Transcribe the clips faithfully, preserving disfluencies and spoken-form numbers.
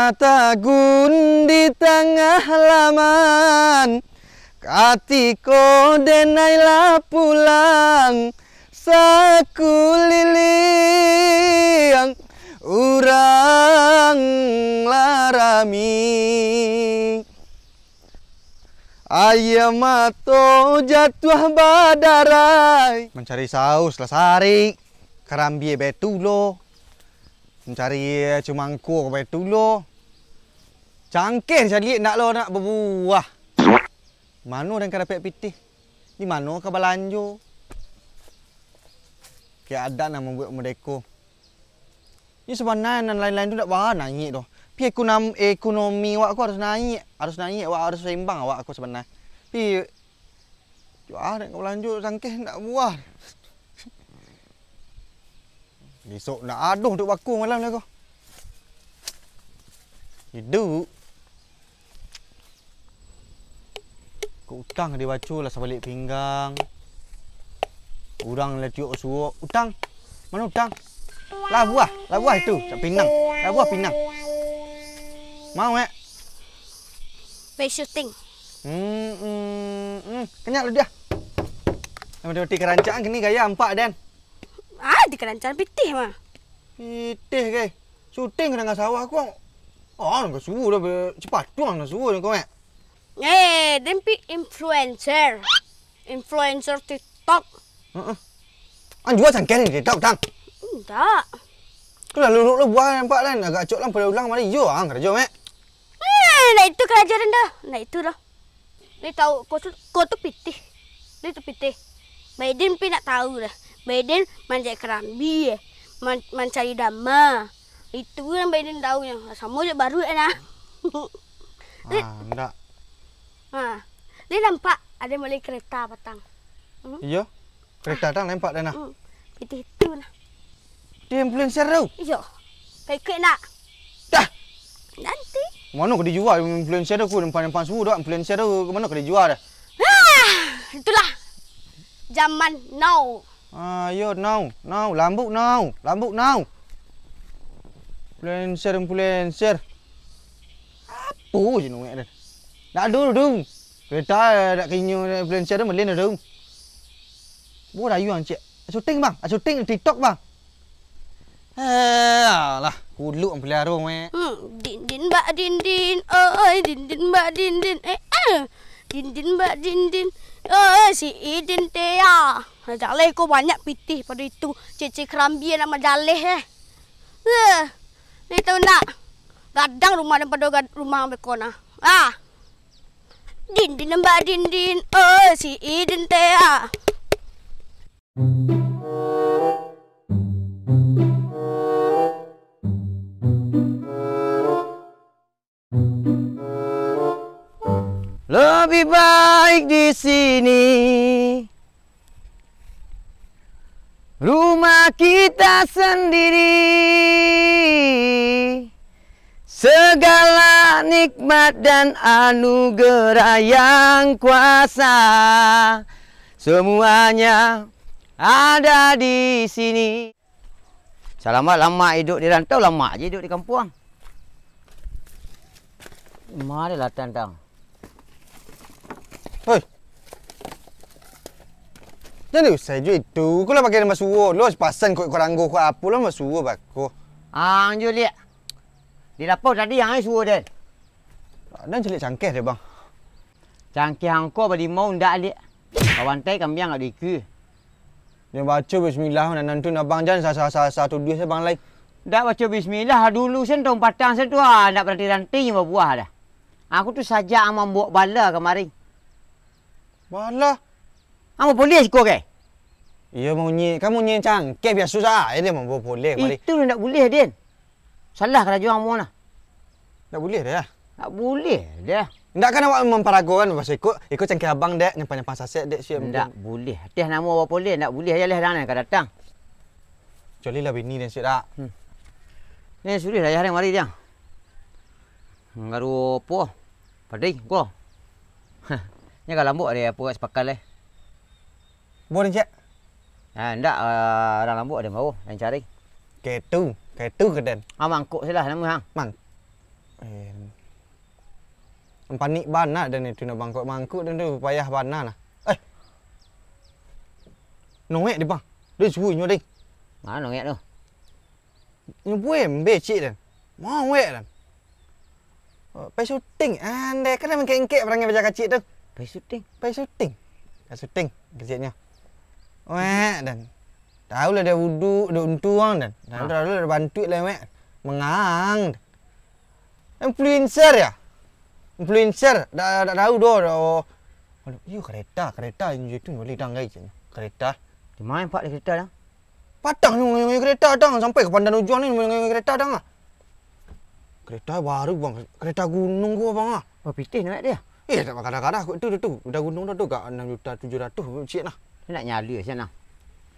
Tagun di tangah laman, katiko denai lah pulang, sakuliliang urang lah rami. Aia mato jatuah badarai. Mancari saus lah sarik, karambia bae tu lo. Mancari cumangko bae tu lo. Cangkeh caliak ndak lo nak babuah. Mano den ka dapek pitih? Di mano ka balanjo? Kek adat nan mambuek merdeko. Ni sabananyo nan lain-lain tu ndak baa naiak doh. Pi ekonom-, ekonomi awak ko harus naiak, harus naiak, awak harus seimbang awak ko sabananyo. Pi, juo ah, nak balanjo cangkeh ndak buah. Besok ndak ado untuak bako malam lah ko. Iduik. Kok utang dibaco lah sabalik pinggang. Urang lah tiok suok. Utang? Mano utang? Lah buah, lah buah itu, cak pinang. Lah buah pinang. Mau, eh? Pai syuting. Hmm, hmm, hmm. Kanyak lu dia. Mati-mati karancak kini gaya ampak, Den. Ah, di karancak pitih mah. Pitih, ke? Syuting ka tangah sawah ko. Ah, nan ka suruah dah, be-, cepat tu nan suruah ko, eh. Eh, den pi influencer. Influencer TikTok. Heeh. An jua cangkeh di TikTok, Tang? Indak. Ko lah luluk lo buah nampak kan. Agak acok lah pada ulang mari. Yo, ang karajo, mek. Eh, ndak itu karajo den doh. Ndak itu doh. Ni tahu, ko tu, ko tu pitih. Ni tu pitih. Baiden pi nak tahu dah. Baiden manjahit karambi, eh. Man-, mancari dama. Itu yang Baiden tahu yang samo je baru, eh, nah. Ah, ndak. Ha. Ni nampak ada mulai kereta patang. Hmm? Iyo. Kereta tang nampak dah nah. Hmm. Pitih itu nah. Dia influencer tu. Iyo. Kau ikut nak? Dah. Nanti. Mano ka dijual influencer tu, ku nampak-nampak suruh dah influencer tu, mano ka dijual dah? Ah, itulah zaman now. Ah, yo, now, now, lambuk now, lambuk now. Influencer, influencer. Apo je nuek dah. Nak dulu tu. Kereta dak kinyo influencer tu melin dah tu. Bo rayu ang cek. Syuting bang, syuting TikTok bang. Eh, alah, kuluk ang pelihara weh. Hmm, din din bak din din, oi din din bak din din, eh, eh. Din din bak din din, oi si Idin tea. Jaleh ko banyak pitih pado itu, cece kerambia nak majaleh eh. Eh, ni tahu ndak? Gadang rumah daripada gad-, rumah beko nah. Ah. Din din bak din din, oi si Idin tea. Lebih baik di sini. Rumah kita sendiri. Segala nikmat dan anugerah yang kuasa, semuanya ada di sini. Salamak-lamak iduik di rantau, lamak je iduik di kampuang. Mari lah tantang. Hoi. Jan usah jo itu. Ko lah pakai masuo lo, pasan ko, ko ranggo ko apo lah masuo bako. Ang jo liak. Di lapau tadi ang ai suo den. Aden caliak cangkeh deh, Bang. Cangkeh angko balimau ndak liak. Babantai kambiang ndak diikui. Dia baco bismillah, nan nantun abang jan sa, sa, sa, sa tuduah se bang lai. Ndak baco bismillah dulu sen, taun patang sen tu, ah, ndak baranti-ranti nyo babuah dah. Aku tu sajak ang mambuek bala kamari. Bala? Ang bapolih siko ke? Iyo, maunyi, kan maunyi cangkeh biaso sae dia mambawa poleh kamari. Itu ndak buliah, Din. Salah karajo ang amuah nah. Ndak buliah dah. Ndak buliah dah. Ndak kan awak mamparagoan, paso iko, iko cangkeh abang dek, nyampang-nyampang sasek dek, siap. Ndak buliah. Ateh namo bapolih, ndak buliah, jaleh dang nan ka datang. Kecuali lah bini den siap dak. Hmm. Ni sudah lah, jaleh mari dia. Garu apo? Padai ko. Nya ka lambok ade apo kat sapakal eh. Bo den cek? Ha, ndak, ah, urang lambok ade bao, den cari. Ketu, ketu kaden. Ah, mangkok silah namo hang. Mang-, Eh, panik bana den itu nak bangkok-bangkok den tu, payah bana lah. Eh. Noek deh, Bang. Dia suruh nyo deh. Mano noek tu? Nyo buai becik den. Mawek den. Oh, pai syuting. Andai kan mangkek-ngkek parangai bajak kacik tu. Pai syuting? Pai syuting. Pai syuting keciknyo. Wek den. Tahu lah dia uduk, dia untuang den. Tahu lah dia bantuak lah wek. Mengang. Influencer ya? Influencer, dak, dak tahu doh, doh. Aduh, iyo kereta, kereta inyo tu boleh dang gai caknyo. Kereta. Di ma nampak dek kereta dang? Patang nyo ngoyo-ngoyo kereta dang, sampai ka Pandan Ujuang ni ngoyo-ngoyo kereta dang ah. Kereta baru bang, kereta gunung ko bang ah. Oh, pitih nak dia? Eh, tak kada-kada ko tu, tu, tu. Udah gunung dah tu, gak enam juta tujuh ratus ciek nah. Nak nyali sian nah.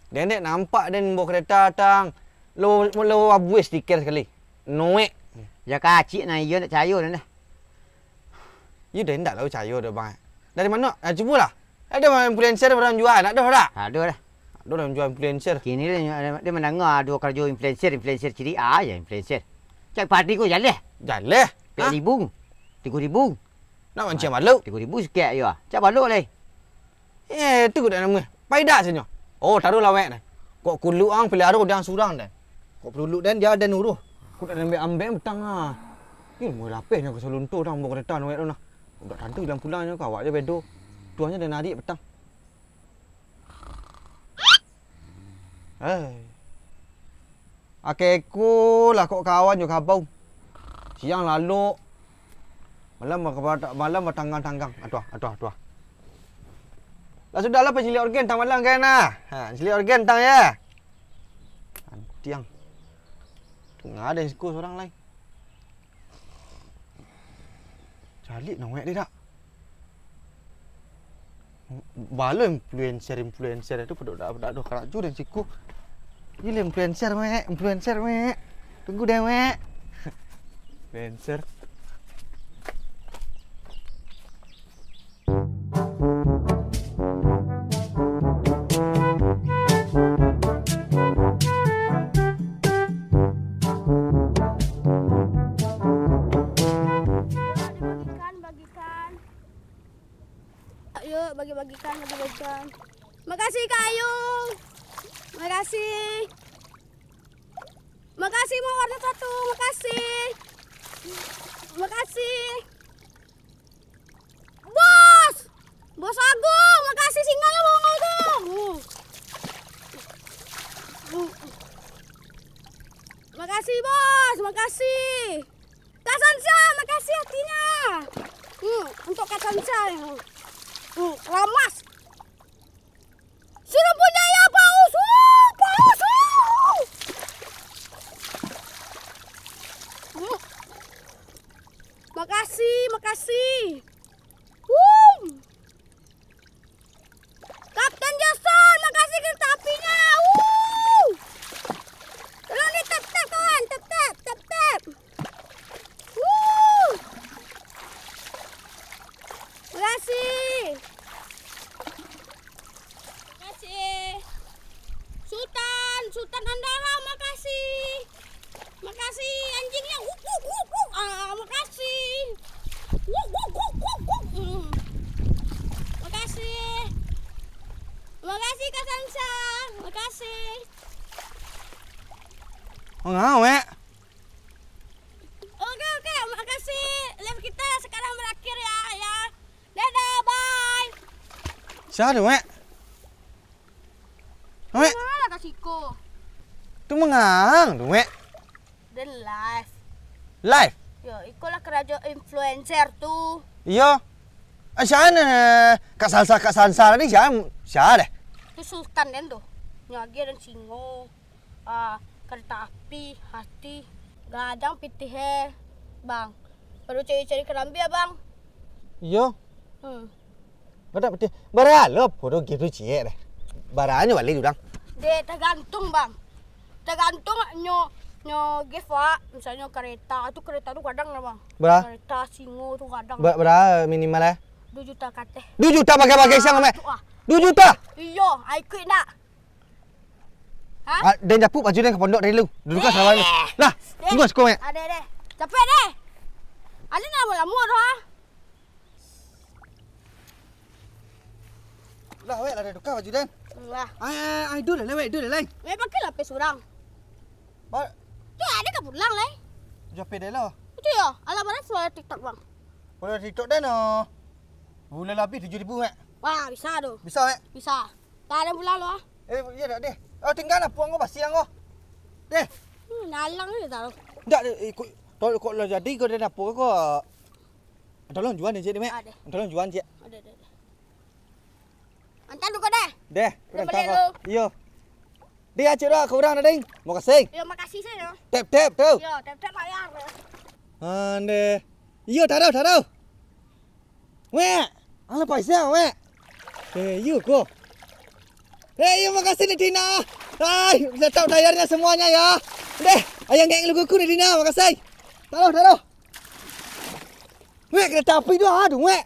Dendek nampak den bawa kereta dang. Lo, lo abuih stiker sekali. Noek. Ya kacik nah, iyo ndak cayo dah. Iyo dah ndak lah cayo dah bang. Dari mano? Ah, cubolah. Ado influencer urang jual, nak doh dak? Ado dah. Ado urang jual influencer. Kini dia, dia mandanga ado karajo influencer, influencer cilik ah, ya influencer. Cak padi ko jaleh. Jaleh? Pek ribu. Tigo ribu. Nak mancing balok? Tigo ribu sikit yo. Cak balok leh. Eh, tu kudak nama. Paidak sinyo. Oh, taruhlah wek deh. Kok kuluk ang peliharo diang surang deh. Kok peluluk den dia den uruh. Kudak den ambek-ambek petang ah. Ih, mau lapeh nyo ka Solunto tang bawa kereta wek tu nah. Kudak tantu ilang pulang nyo ka awak je bedo. Tuahnyo den arik petang. Eh. Akeko lah kok kawan jo kabau. Siang lalok. Malam bak-, malam batanggang-tanggang. Atuah, atuah, atuah. Lah sudahlah, panciliak orgen tang malam kan nah. Ha, ciliak orgen tang ya. Antiang. Tengah ada siko surang lai. Caliak nang wek deh dak? Balo influencer-influencer tu pado dak, dak doh karajo den siko. Gilo influencer wek, influencer wek. Tunggu deh wek. Influencer. Bagikan, bagikan. Ayo, bagi-bagikan, bagi-bagikan. Makasih, Kak Ayu. Makasih. Makasih, Mak Warna Satu. Makasih. Makasih. Bos! Bos Agung, makasih singgah ya, Bos Agung. Hmm. Hmm. Makasih, Bos. Makasih. Kak Sansa, makasih hatinya. Hmm, untuk Kak Sansa. Hmm, ramas. Suruh punya ya, paus. Uh, paus. Uh. Hmm. Makasih, makasih. Wuh. Kapten Jason, makasih kereta apinya. Wuh. Tolong ditap-tap, kawan. Tap-tap, tap-tap. Wuh. Makasih. Makasih. Sultan, Sultan Andara, makasih. Makasih, anjingnya. Wuk, wuk, wuk, wuk. Ah, makasih. Wuk, wuk, wuk, wuk, wuk. Hmm. Makasih. Makasih, Kak Sansa. Makasih. Mangawek. Oke, oke, makasih. Live kita sekarang berakhir ya, ya. Dadah, bye. Sia tu, Mek? Mek? Alah ka siko. Tu mangang tu, Mek? Den live. Live? Yo, ikolah karajo influencer tu. Iyo. Ah, sia ni? Kak Salsa, Kak Salsa tadi sia, sia deh? Tu Sultan den tu. Nyo agiah den singo. Ah, kareta api, hati, gadang pitih e, Bang. Baru cari-cari karambia, Bang. Iyo. Hmm. Gadang pitih. Bara lo puro gitu ciek deh. Baranyo bali tu, Bang? Deh, tagantung, Bang. Tagantung nyo, nyo gift, Pak. Misalnyo kareta, tu kareta tu gadang lah, Bang. Bara? Kareta singo tu gadang. Ba-, bara minimal e? Duo juta kateh. Duo juta pakai-pakai siang, Mek? Tu, ah. Duo juta? Iyo, ai kuik ndak? Ha? Ah, den japuik baju den ka pondok tadi lu. Dudukan sarawal lu. Eh. Lah, tunggu siko, Mek. Ade, ade. Capek deh. Aden lah lamo-lamo doh, ah. Lah, wek lah dah tukar baju den. Lah. Ai, ai, ai, duh lah, wek, duh lah, lai. Wek pakai lapis urang. Ba- Tu ada ka pulang, lai. Jape deh lah. Itu yo, alah barang suara TikTok, Bang. Kalau TikTok den, oh. Bulan labih tujuh ribu, wek. Wah, bisa tu. Bisa, wek? Bisa. Tak ada pulang lo, ah. Eh, iya dak deh. Oh, tinggal lah puang ko basiang ko. Deh. Hmm, dalang ni tahu. Ndak deh, eh, kok, kalau kok lah jadi ko den apa ko. Tolong jual ni, cik, ni, Mek. Ah, deh. Tolong jual, cik. Ada, ada, ada. Antar dulu ko deh. Deh, Dah antar beli ko. Lu. Iyo. Deh, acik dah, ka urang dah, ding. Makasih. Yo, makasih sajo. Tep, tep, tu. Yo, tep-tep bayar. Ande. Iyo, taruh, taruh. Wek, alah paisa, wek. Eh, iyo ko. Eh, iyo, makasih ni, Tina. Ai, tetap bayarnya semuanya ya. Deh, ayang geng lu kuku ni, Tina, makasih. Taruh, taruh. Wek, kereta api tu, ah, tu, wek.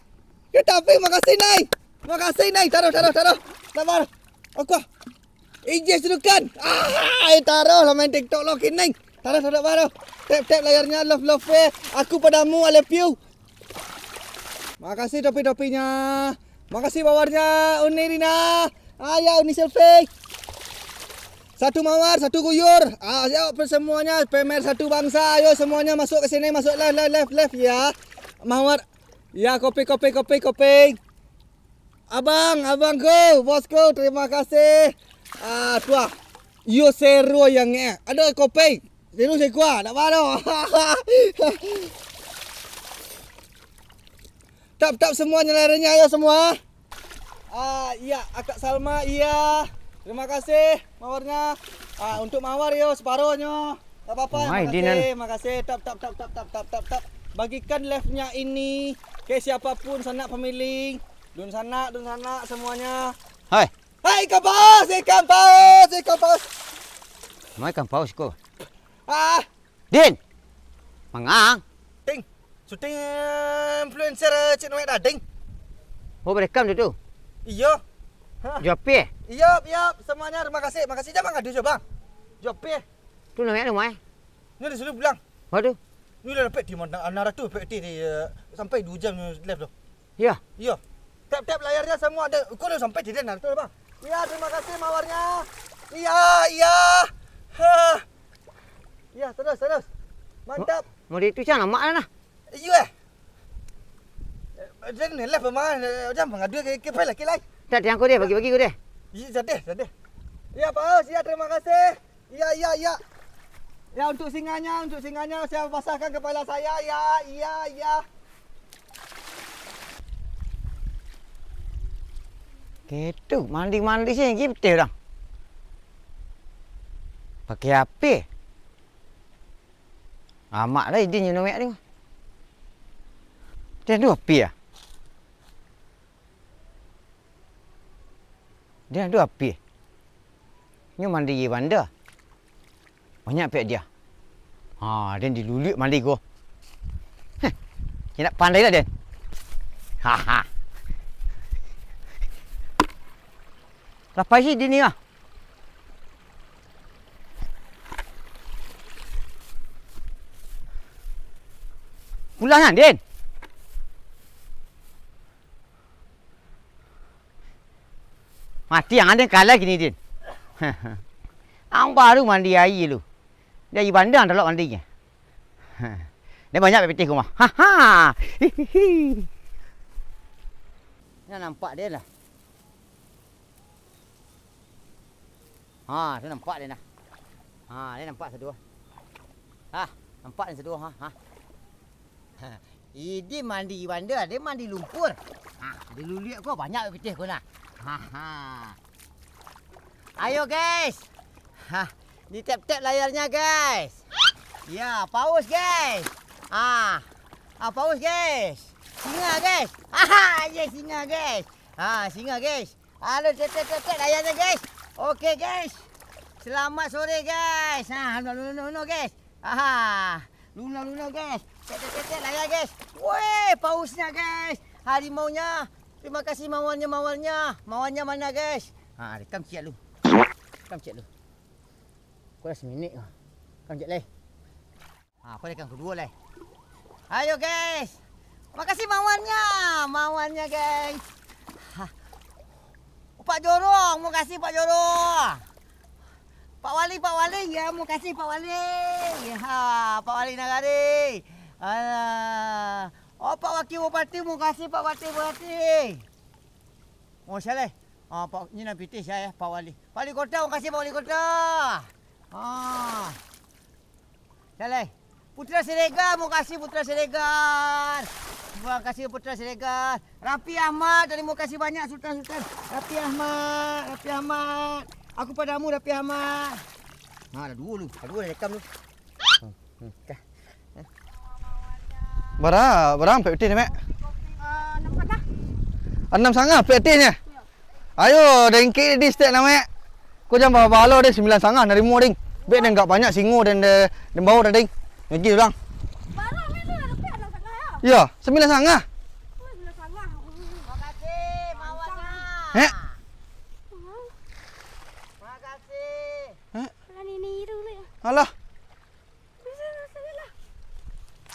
Kereta api, makasih, Nai. Makasih, Nai. Taruh, taruh, taruh. Sabar. Aku. Ijih sudukan. Ah, eh, taruh lah main TikTok lo kini. Taruh, taruh, taruh. Tap, tap layarnya, love, love, eh. Aku padamu, I love you. Makasih topi-topinya. Makasih mawarnya, Uni Rina. Ayo, Uni selfie. Satu mawar, satu guyur. Ah, ayo semuanya, pemer satu bangsa. Ayo semuanya masuk ke sini, masuk live, live, live, live ya. Mawar. Ya, kopi, kopi, kopi, kopi. Abang, abangku, bosku, terima kasih. Ah, tuah. Iyo seru yang eh. Ada kopi. Seru sekua, tak apa tu. Tap, tap semuanya layarnya, ayo semua. Ah, iya, Akak Salma, iya. Terima kasih mawarnya. Ah, untuk mawar yo separohnyo. Tak apa-apa, Mai, makasih, Dinan. Makasih. Tap, tap, tap, tap, tap, tap, tap, tap. Bagikan live-nya ini ke siapapun sanak pamiling. Dunsanak, dunsanak semuanya. Hai. Hai, ikan paus, ikan paus, ikan paus. Mai ikan paus ko. Ah, Din! Mangang? Ting, syuting, eh, influencer, eh, Cik Noek tadi, Ting. Oh, berekam tu, tu? Iyo. Hah. Jual pih? Iyo, iyo. Semuanya, terima kasih. Makasih, jangan mangadu, Bang. Jual pih. Tu Noek tu, Mai? Ni disuruh pulang. Waduh. Ni lah dapat di mana? Anak ratu dapat di, eh, sampai dua jam live tu. Iya. Iya. Tap-tap layarnya semua ada. Kau dah sampai di Naruto, Bang. Iya, terima kasih mawarnya. Iya, iya. Ha. Iya, terus, terus. Mantap. Mau di itu cang, mak lah nah. Iya, eh. Eh, dia ni lah pemain. Eh, dia mengadu ke, ke, ke, lagi, lagi. Tak, tiang kau dia, bagi-bagi kau dia. Iya, sedih, sedih. Iya, Pak Aus. Iya, terima kasih. Iya, iya, iya. Ya, untuk singanya, untuk singanya, saya pasahkan kepada saya. Ya, iya, iya. Gitu, mandi-mandi sih, gitu orang. Pakai apa? Amak dah idin nyo nomek tu. Dia dua pi ah. Dia dua pi. Nyo mandi banda. Banyak pek dia. Ha, den diluluik mandi ko. Heh, indak pandai lah den. Haha. Lapai si dini ah. Pulang kan, Din? Mati ang ado kalah kini, Din. Ang baru mandi aia lu. Dari bandang talok mandinyo. Dia banyak pitih rumah. Haha. Nah, nampak dia lah. Ha, tu nampak dia nah. Ha, dia nampak saduo. Ha, nampak dia saduo. Ha, ha. Ha, idi mandi banda, dia mandi lumpur. Ha, di luluik ko banyak pitih ko nah. Ha, ha. Ayo, guys. Ha, di tap-tap layarnya, guys. Ya, paus, guys. Ah. Ah, paus, guys. Singa, guys. Aha, ya singa, guys. Ha, singa, guys. Halo, tap-tap, tap-tap layarnya, guys. Oke, guys. Selamat sore, guys. Ha, luno, luno, luno, guys. Aha. Luno, luno, guys. Tap-tap, tap-tap layar, guys. Weh, pausnya, guys. Harimaunya. Terima kasih mawarnya, mawarnya. Mawarnya mana, guys? Ha, rekam ciek lu. Rekam ciek lu. Kau dah saminik kau. Rekam ciek lai. Ha, kau rekam kaduo lai. Ayo, guys. Makasih mawannyo. Mawannyo, guys. Hah. Pak Jorong, makasih Pak Jorong. Pak Wali, Pak Wali, ya, makasih Pak Wali. Ya, Pak Wali Nagari. Alah. Oh, Pak Wakil Bupati, makasih Pak Wakil Bupati. Oh, salah. Ah, Pak, ni nan pitih saya, Pak Wali. Pak Wali Kota, makasih Pak Wali Kota. Ah. Salah. Putra Siregar, makasih Putra Siregar. Makasih Putra Siregar. Raffi Ahmad, tarimo kasih banyak Sultan-Sultan. Raffi Ahmad, Raffi Ahmad. Aku padamu, Raffi Ahmad. Nah, ada dua lu. Ada dua rekam lu. Hmm, hmm, kah. Bara, bara ampek pitih ni, Mek? Ah, anam sangah. Anam sangah pitih ni? Iyo. Ayo, dengki di stek na, Mek. Ko jan balo-balo deh, sambilan sangah narimo, ding. Bek deh, agak banyak singo den, den, den bao dah, ding. Lagi urang. Bara, Mek, tu dah dapek anam sangah, yo? Iyo, sambilan sangah. Oh, sambilan sangah. Hmm. Makasih, Mak Wasa. Hek? Hmm. Makasih. Hek? Lah, ni, ni, iru, Mek. Alah.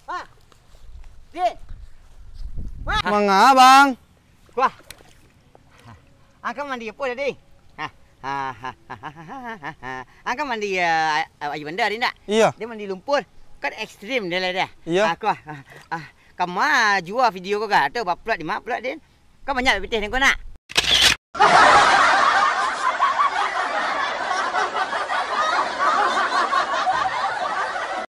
Wah. Din. Wah. Manga, Bang? Wah. Angka mandi apo tadi? Angka mandi, eh, aia banda tadi ndak? Iyo. Dia mandi lumpur. Kan ekstrim dia lah dia. Iyo. Ah, ko, ah, ah, kama jua video ko ga? Tu bapluak di ma pulak, Din? Kan banyak pitih den ko nak?